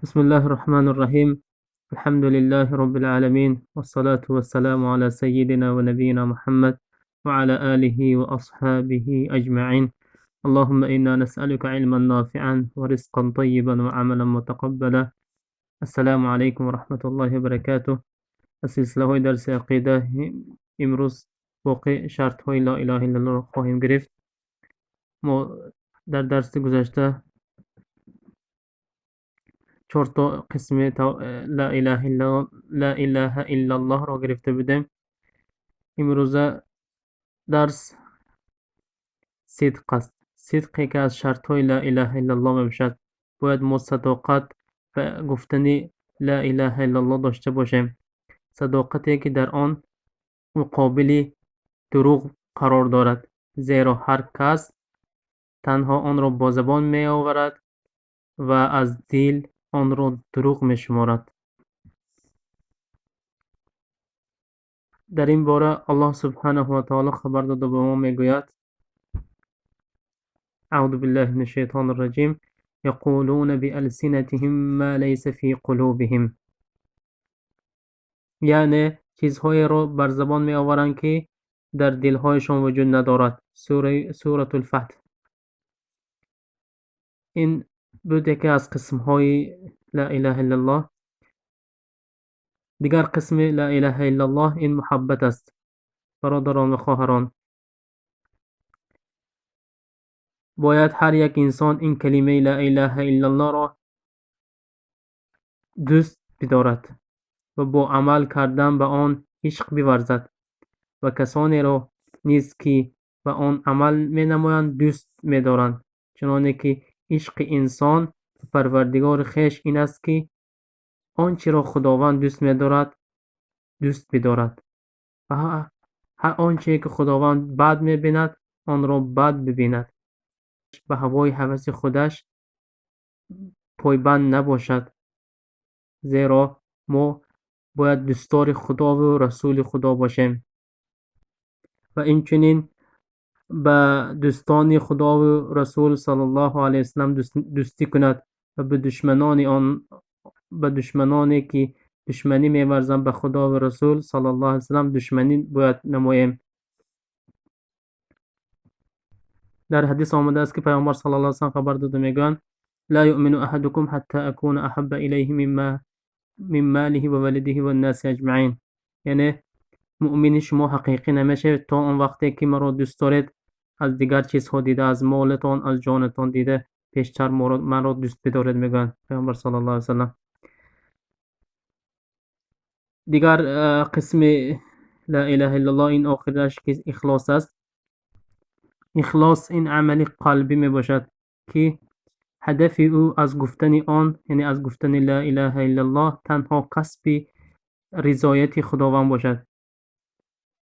بسم الله الرحمن الرحيم. الحمد لله رب العالمين، والصلاة والسلام على سيدنا ونبينا محمد وعلى آله وأصحابه أجمعين. اللهم إنا نسألك علما نافعا ورزقا طيبا وعملا متقبلا. السلام عليكم ورحمة الله وبركاته. از سلسله های درس عقیده امروز باقی شرط های لا اله الا الله را خواهیم گرفت. ما در درس گذشته چهار تا قسم لا اله الا الله را گرفته بودیم. امروز درس صدق است. صدق که از شرط های لا اله الا الله می باشد. باید ما صداقت و گفتن لا اله الا الله داشته باشیم. صداقتی که در آن مقابل دروغ قرار دارد، زیرا هر کس تنها آن را با زبان می آورد و از دل آن را دروغ می شمارد. در این باره الله سبحانه و تعالی خبر داده به ما می گوید: اعوذ بالله من الشیطان الرجیم، یقولون بألسنتهم ما لیس فی قلوبهم. یعنی چیزهایی را بر زبان می آورند که در دلهایشان وجود ندارد. سورة الفتح. این بود یکی از قسمهای لا اله الا الله. دیگر قسم لا اله الا الله این محبت است. برادران و خواهران، باید هر یک انسان این کلمه لا اله الا الله را دوست بدارد و با عمل کردن به آن عشق بورزد و کسانی را نیز که به آن عمل می نمایند دوست می دارند. چنانه که عشق انسان پروردگار خویش این است که آنچه را خداوند دوست می دارد دوست بدارد و هر آنچه که خداوند بد می بیند آن را بد ببیند، به هوای هوس خودش پایبند نباشد، زیرا ما باید دوستدار خدا و رسول خدا باشیم و اینچنین به دوستان خدا و رسول صلی الله علیه وسلم دوستی کند و به دشمنان آن، به دشمنانی که دشمنی می‌ورزند به خدا و رسول صلی الله علیه وسلم دشمنی باید نماییم. در حدیث آمده است که پیامبر صلی الله علیه وسلم خبر داده میگویند: لا یؤمن احدکم حتی اکون احب الیه من ماله و ولده و الناس اجمعین. یعنی مؤمن شما حقیقی نمیشه تا آن وقتی که مرا دوست دارید از دیگر چیزها دیده، از مالتان، از جانتان دیده پیشتر مرا دوست بدارید، میگن پیامبر صلی الله علیه وسلم. دیگر قسم لا اله الا الله این آخرش که اخلاص است. اخلاص این عمل قلبی می باشد که هدف او از گفتن آن، یعنی از گفتن لا اله الا الله، تنها کسب رضایت خداوند باشد.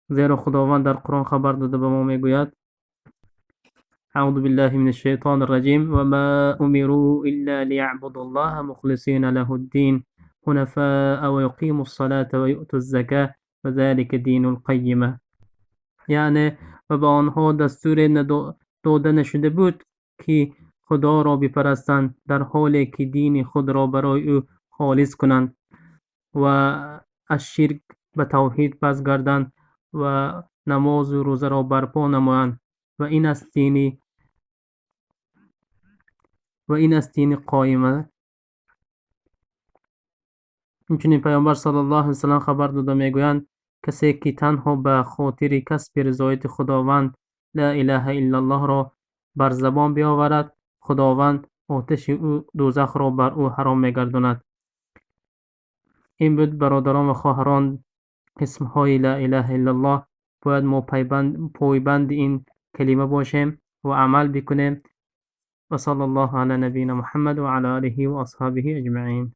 زیرا خداوند در قرآن خبر داده به ما میگوید: اعوذ بالله من الشیطان الرجیم، وما امروا الا لیعبدوا الله مخلصین له الدین حنفاء ویقیموا الصلاة ویؤتوا الزکاة وذلک دین القیمة. یعنی و به آنها دستور داده نشده بود که خدا را بپرستند در حالی که دین خود را برای او خالص کنند و از شرک به توحید بازگردند و نماز و روزه را برپا نمایند و این است دین، و این است دین قایمه. اینچنین پیامبر صلی الله علیه وسلم خبر داده میگویند: کسی که تنها به خاطر کسب رضایت خداوند لا اله الا الله را بر زبان بیاورد، خداوند آتش او دوزخ را بر او حرام میگرداند. این بود برادران و خواهران قسم های لا اله الا الله. باید ما پایبند این کلمه باشیم و عمل بکنیم. و صلی الله علی نبینا محمد و علی آله و اصحابه اجمعین.